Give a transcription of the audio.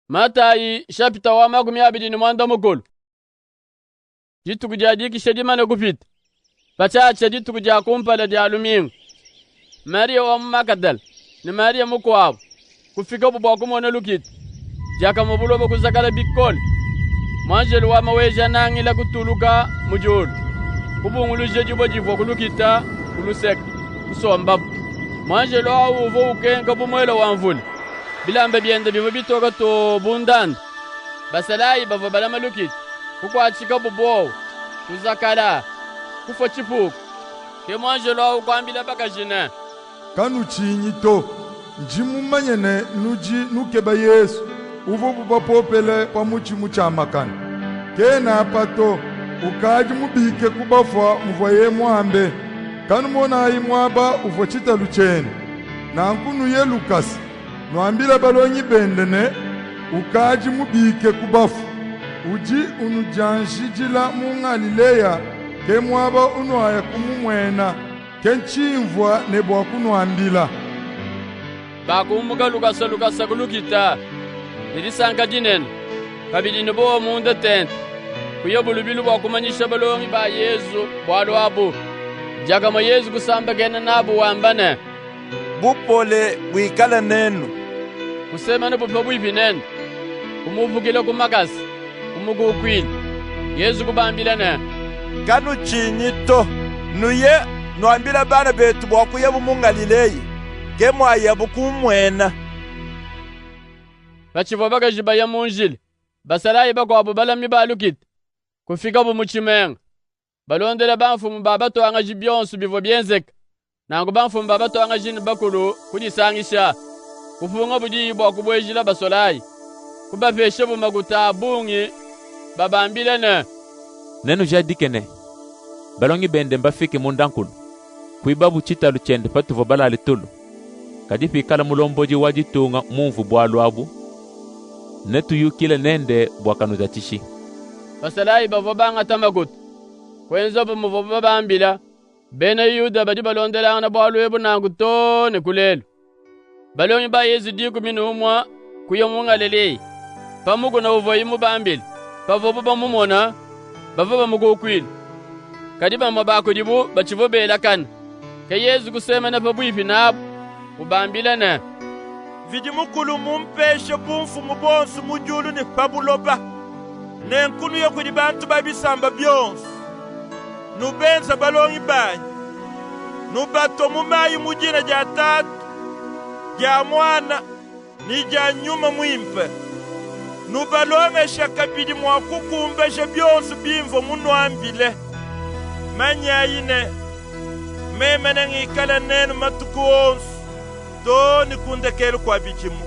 Matayi shapita wa 24. Dituku dia dikisha dimane kupita, patshiatshia dituku dia kumpala dia lumingu, Mariya wa mu Magadala ne Mariya mukuabu kufikabu bua kumona lukita. Diakamue buloba kuzakala bikole. Muanjelu wa Maweja-Nangila kutuluka mu diulu, kubunguluja dibue divua ku lukita ku luseke, kusombapu. Muanjelu awu uvua ukenka bu muele wa mvula. Bilamba biende bivua bitoka too bu ndanda. Basalayi bavua balama lukita, kukuatshikabu buowa, kuzakala, kufua tshipuka. Ke muanjelu awu kuambila bakaji ne: Kanutshinyi to. Ndi mumanye ne, nudi nukeba Yezu, uvuabu bapopele pa mutshi mutshiamakane. Kena apa to, ukadi mubike ku bafua muvuaye muambe. Kanumonayi muaba uvua tshitalu tshiende. Nanku nuye lukasa, nuambile balongi bende ne, ukadi mubike ku bafue. Udi unudianjidila mu Ngalileya, ke muaba unuaya kumumuena. Ke tshimvua ne bua kunuambila. Bakumbuka lukasa lukasa ku lukita ne disanka dinene, kabidi ne bowa munda tente, kuyabu lubilu bua kumanyisha balongi ba Yezu bualu abu. Diakamue Yezu kusambakena nabu wamba ne, Bupole buikale nenu. Kusemenabu pabuipi nende, kumupukila ku makasa, kumukukuila. Yezu kubambila ne, Kanutshinyi to, nuye nuambile bana betu bua kuyabu mu Ngalileya, ke muayabu kummuena. Patshivua bakaji baya mu njila, basalayi bakuabu balami ba lukita kufikabu mu tshimenga, balondela bamfumu ba batuangaji bionsu bivua bienzeka. Nanku bamfumu ba batuangaji ne bakulu kudisangisha, kupungabu diyi bua kubuejila basolayi. Kubapeshabu makuta a bungi, babambila ne: Nenujadike ne, balongi bende mbafike mundankulu, kuibabu tshitalu tshiende patuvua balale tulu. Kadi pikala mulombodi wa ditunga mumvue bualu abu, netuyukile nende bua kanutatshishi. Basalayi bavua bangata makuta, kuenzabu muvuabu babambila. Bena Yuda badi balondelangana bualu ebu nanku too ne ku lelu. Balongi ba Yezu 11 kuya mu Ngalileya, pa mukuna uvuaye mubambile. Pavuabu bamumona, bavua bamukukuila. Kadi bamue ba kudibu batshivua belakana. Ke Yezu kusemena pabuipi nabu, ubambila ne, Mvidi Mukulu mmumpeshe bumfumu buonsu mu diulu ne pa buloba. Nenku nuye kudi bantu ba bisamba bionsu, nubenze balongi banyi, nubatue mu mayi mu dina dia Tatu, dia Muana ne dia Nyuma Muimpe. Nubalongeshe kabidi mua kukumbaja bionsu bimvua munuambile. Manyayi ne, meme nengikale nenu matuku onsu, too ne ku ndekelu kua bidimu.